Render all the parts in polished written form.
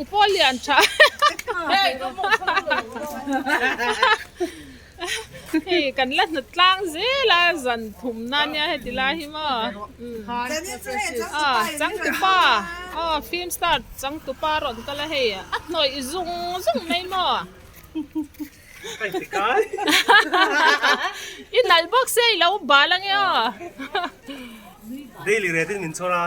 Mawng pawh lian tha. Hei kan la hnawt tlang zel a zan thum na nia heti lai hi maw ah changtupa aw film star changtupa rawn kal a hei a hnawih zung zung mai maw i nalh bawk se i lo bal ange aw. Daily rate in min chhawr a.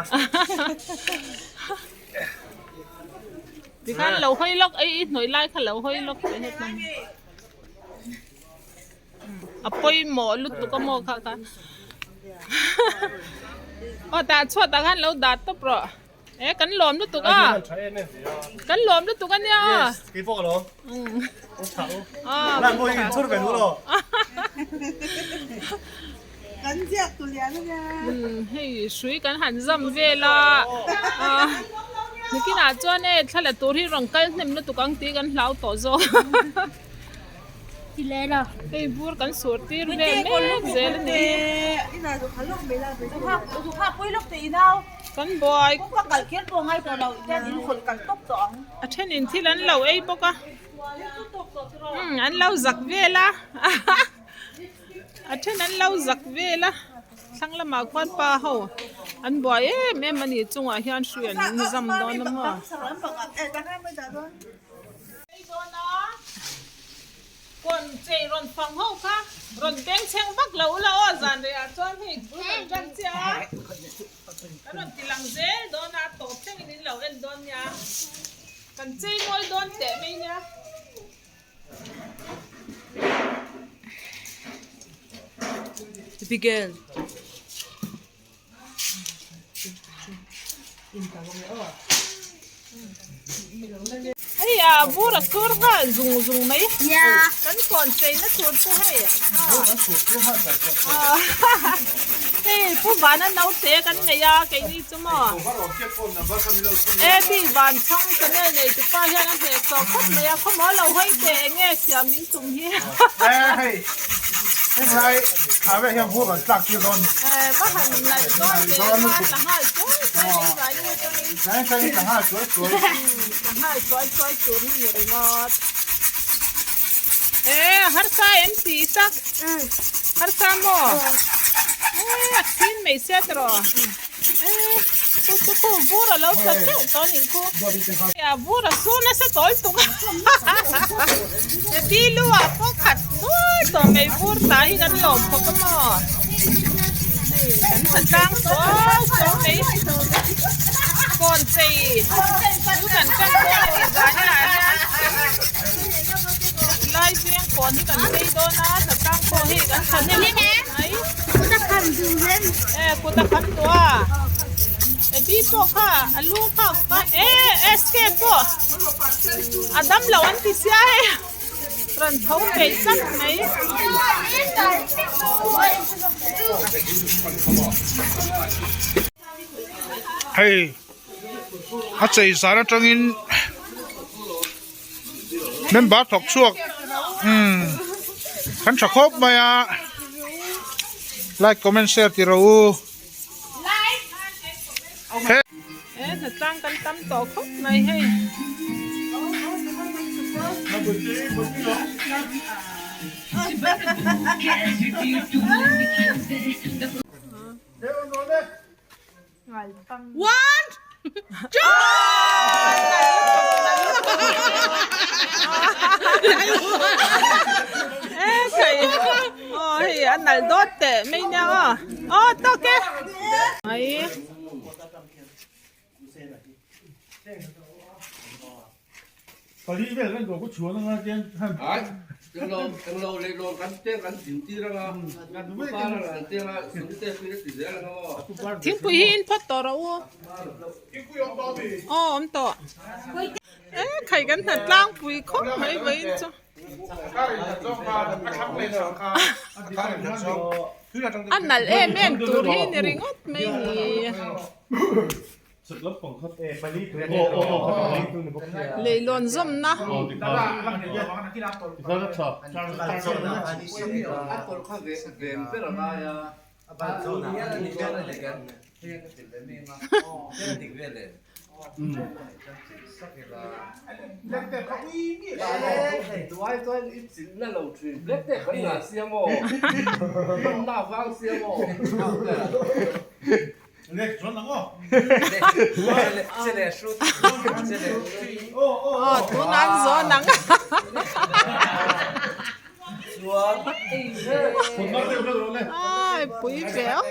Tikhan lo hawi lawk ei i hnawih lai kha lo hawi lawk teh het lam. A pawimawh lutuk a maw kha kha. Aw tah chhuat ah khan lo dah tawp rawh. E kan lawm lutuk a. Kan lawm lutuk a nia. Yes, kei pawh ka lawm. Lan pawh hi in chhur ve duh lo. Kan ziak tu lian a nia. Hei hrui kan han zam vel a. Nikinah chuan e thla la tur hi rawn kal hnem lutuk ang tih kan hlau tawh zawk. Hei bur kan sur tir vel mek zel a ni. Kan buai a thenin thil an lo ei bawk a an lo zak vel a. A then an lo zak vel a thlang lamah khuan pa ho an buai em em a ni chungah hian hrui an zam dawn a maw. Kawn chei rawn fang ho kha rawn beng chheng vak lo ula aw zan reh ah chuan hei bul kan tan chiah a kan rawn ti lang zel dawn a tawp thlengin in lo en dawn nia kan chei mawi dawn teh mai nia. Abigail. Hei a bur a sur nghal zung zung mai kan kawn chei na tur chu hei hei pu vana naute kan nei a keini chu maw e ti van chhang channel nei tu pa hian a hneh chawh khawp mai a khawmaw lo hawi teh eng nge siam in tum hi hei henglai thla velah hian vur kan tlak tir dawn e va han nalh dawn teh kha tla nghal chuai chuai mai zai nge atangin zai atangin tla nghal chuai chuai tla nghal chuai chuai tur hi ni ringawt e harsa em ti sak harsa maw e a thin mai sia tiraw e chu chu khu vur a lo tla teuh tawh a nih khu a vur a sur nasa tawl tuk a ti lu ah pawh khat nuai tawh mai vur ta hi kan lawm khawp a maw hei kan tha tlang suau suau mai kawn chei chu kan ṭan dawn a ni zan ah hian lai veng kawn hi kan chei dawn a tha tlang pawh hei kan tha hnem khawp mai e kut a kham tawh a e bi pawh kha a lu kha e sk pawh a dam lo an ti sia hei rawn tho peih tlat mai. Hei a chei zan atangin member thawk chhuak umm kan tha khawp mai a like comment share tih rawh u. E hnatlang kan tam tawh khawp mai hei. One, two. E khai aw hei a nalh dawt teh mai nia aw aw tawk e mai. Thingpui hi in phawt tawh rawh u. Aw awm tawh. E khai kan hna tlangpui khawp mai vawiin chu. A nalh em em tur hi ni ringawt mai ni. Leihlawn zawmna. Aw tuna an zawn ang. Ai pui ve aw.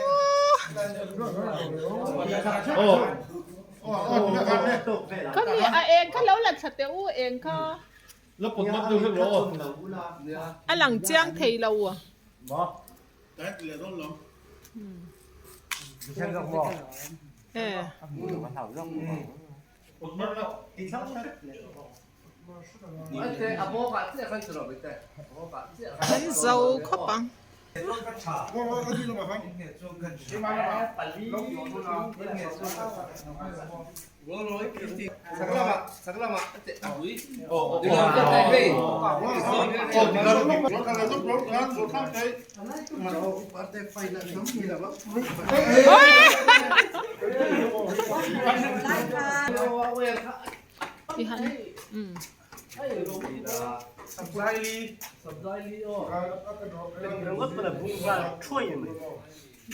Khami a eng kha lo la thla teh u eng kha. A lang chiang thei lo. An zo khawp ang.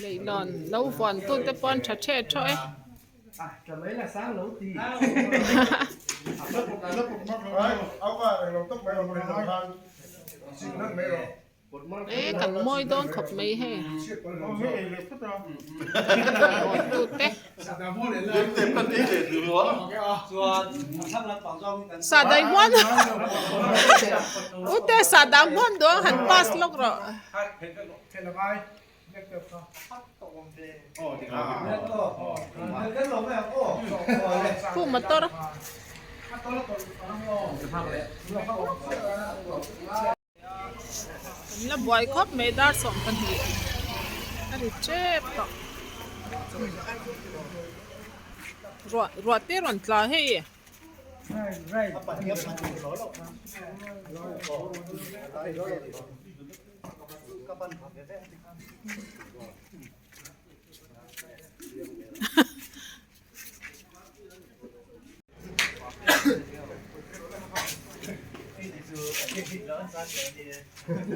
Leihlawn lo vuan tute pawh an tha thet tawh e. E kan mawi dawn khawp mai hei tute sadai huan ute sadai huan duang han pass lawk rawh. Khu motor Kan la buai khawp mai dar 12 a ri tep tawh ruah ruah te rawn tla hei.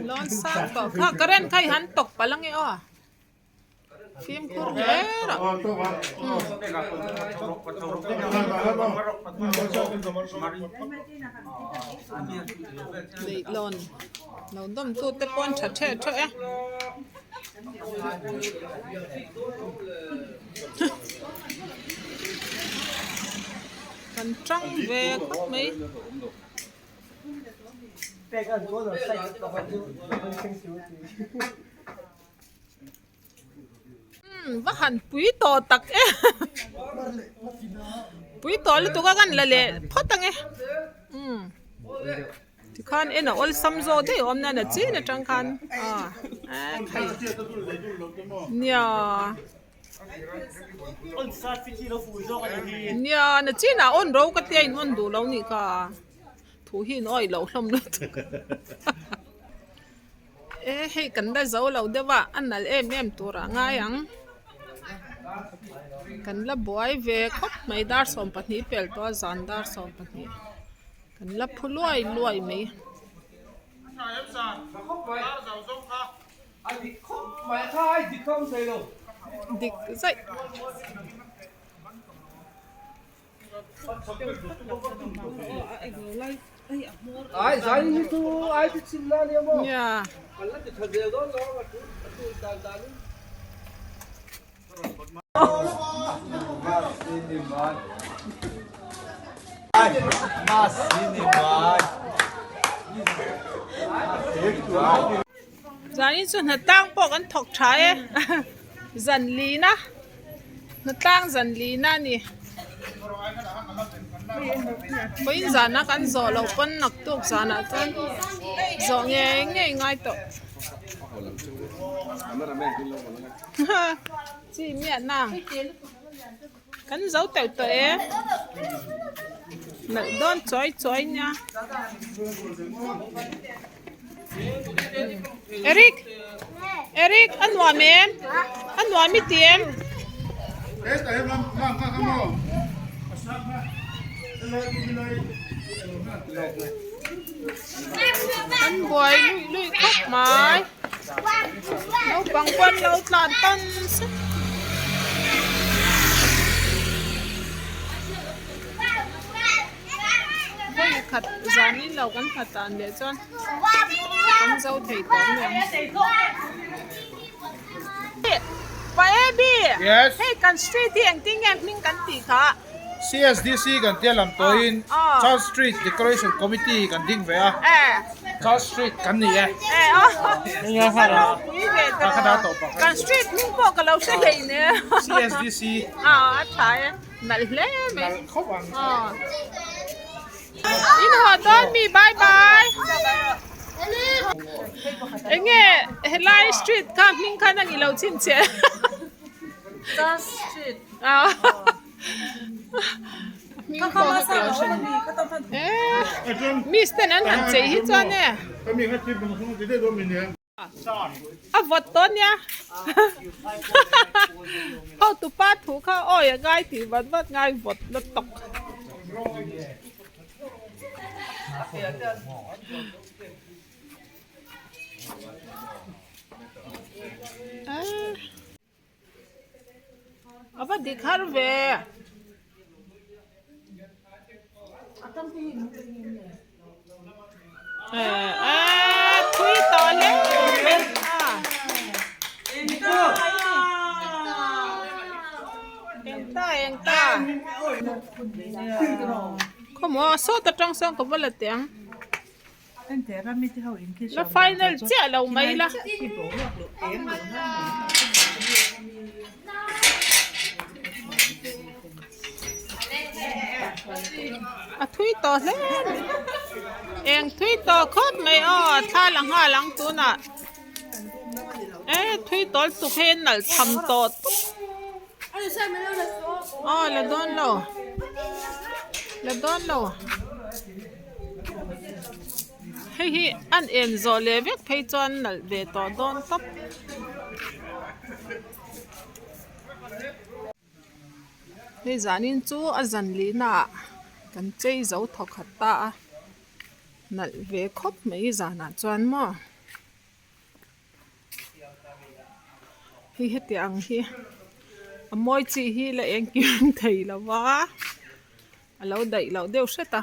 Lawn sang tawh kha current kha i han tawk palh ange aw fimkhur hle rawh. Leihlawn lo dawm tu te pawh an tha theh theuh e. Kan tang ve khawp mai. Umm va han pui tawh tak e pui tawh lutuk a kan la leh phawt ang e umm tikhan en a awlsam zawk daih awm nan a chin atang khan ah ekhai nia nia na chinah awn ro ka tia in awn duh lo nih kha thu hi in awih loh hlawm lutuk. E hei kan la zo lo deuh a a nalh em em tur ah ngai ang kan la buai ve khawp mai dar 12 pel tawh a zan dar 12 kan la phu luai luai mai. Dik zaih. Zanin chu hnatlang pawh kan thawk tha e zan lina hnatlang zan lina a ni vawiin zana kan zawh loh pawn naktuk zanah chuan zawh ngei ngei ngai tawh chi miah na kan zo teuh tawh e nalh dawn chawi chawi nia Eric Eric a nuam em a nuam i ti em. An buai luih luih khawp mai. Naupang pawh an lo tlan tan sek. Vawi khat zanin lo kan khat dan leh chuan kan zo thei tawh mai ang. Pa Abby, hei kan street hi engtin nge hming kan tih kha? CSDC kan tia lam tawhin Charles Street Decoration Committee kan ding ve a, Charles Street kan ni e. Kan street hming pawh ka lo hre hlei ne. CSDC. A tha e, nalh hle mai. Nalh khawp ang. In haw dawn mi bye bye. Enge helai street kha hming khan a ni lo chin che. Charles Street. Miss ten an han chei hi chuan e a vawt tawh nia hotu pa thu kha awi a ngai tih vat vat ngai vawt la tawk. A va dik har ve. Eh, thui tawh hle mai. Eng ta, eng ta. Khawmaw, sawta tang sawn ka va la teh ang. La final chiah lo mai la. A thui tawh hle mai. Eng thui tawh khawp mai aw thla la nghal ang tunah. E thui tawl tuk hi a nalh tham tawh tuk. Aw la dawn lo. La dawn lo. Hei hi an en zawh leh vek phei chuan nalh ve tawh dawn tawp. Hei zanin chu a zan lihna ah kan chei zo thaw khat ta a nalh ve khawp mai zanah chuan maw. Hei heti ang hi a mawi chi hi la engkim thei lo va a lo daih loh deuh hret a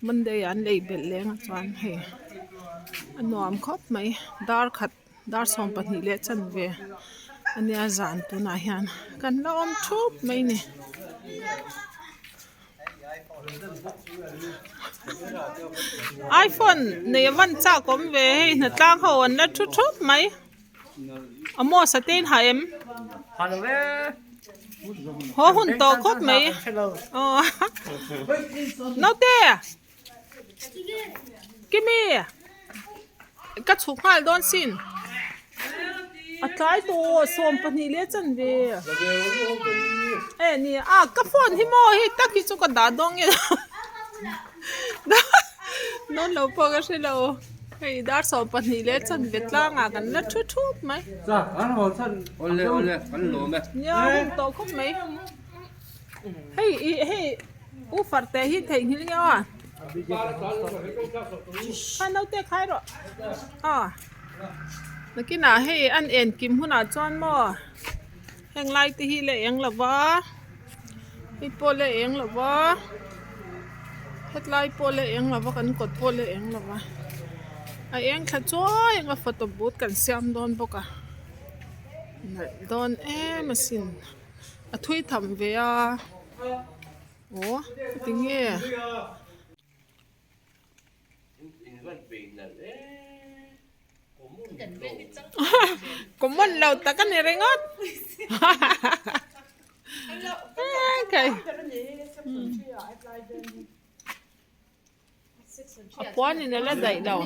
Monday ah an lei belh leng a chuan hei a nuam khawp mai dar khat dar 12 leh chanve ania zan tunah hian kan la awm thup mai a ni. iphone nei a van chak awm ve hei hnatlang ho an la thu thup mai a maw sa te in ha em haw hun tawh khawp mai aw naute kimi ka chhuk nghal dawn sin a tlai tawh 12 leh chanve e ni a ka phone hi maw hei tak hi chu ka dah dawn nge dawn lo pawh ka hre lo hei dar 12 leh chanve tlangah kan la thu thup mai nia hun tawh khawp mai hei ih hei u farte hi theihnghilh nge aw. Kha naute khai rawh aw nakinah hei an en kim hunah chuan maw heng lai te hi la eng lo va hei pawh la eng lo va hetlai pawh la eng lo va kan kawt pawh la eng lo va a eng thla chuai ang a photo booth kan siam dawn bawk a nalh dawn em asin a thui tham ve a. Aw tinge common lo tak a ni ringawt a puanin a la daih lo.